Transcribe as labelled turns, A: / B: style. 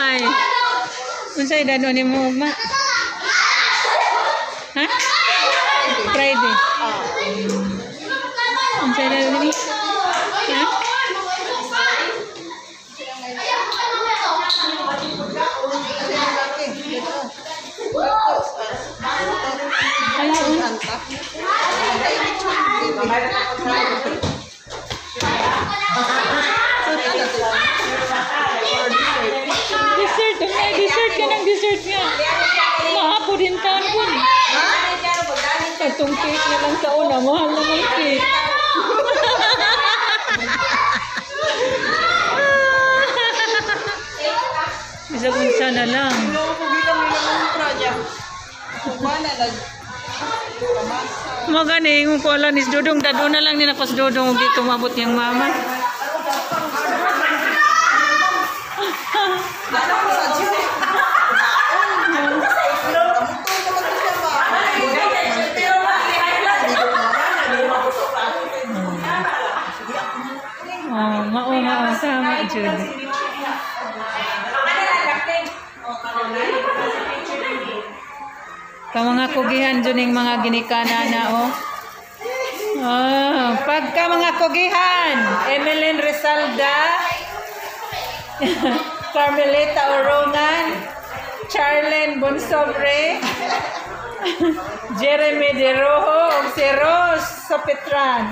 A: Ay. Unsay dano nimo ugma? Ha? Friday. Unsay dano ni? Ha? Ayun. Dessert, may dessert ka ng dessert nga. Mahapo din taon po. Katong cake na lang sa una, mahal naman cake. Bisag unsa na lang. Magani mo ko ala ni Dudong, dado na lang ni nakos Dudong ug di tumabot niyang mama. Oh, mao mao sama jud. Ka mga kugihan jud ning mga ginikana na oh. Ah, pagka mga kugihan, Emeline Rizalda, Carmelita Orongan, Charlene Bonsobre, Jeremy De Rojo, ug si Rose Sopetran.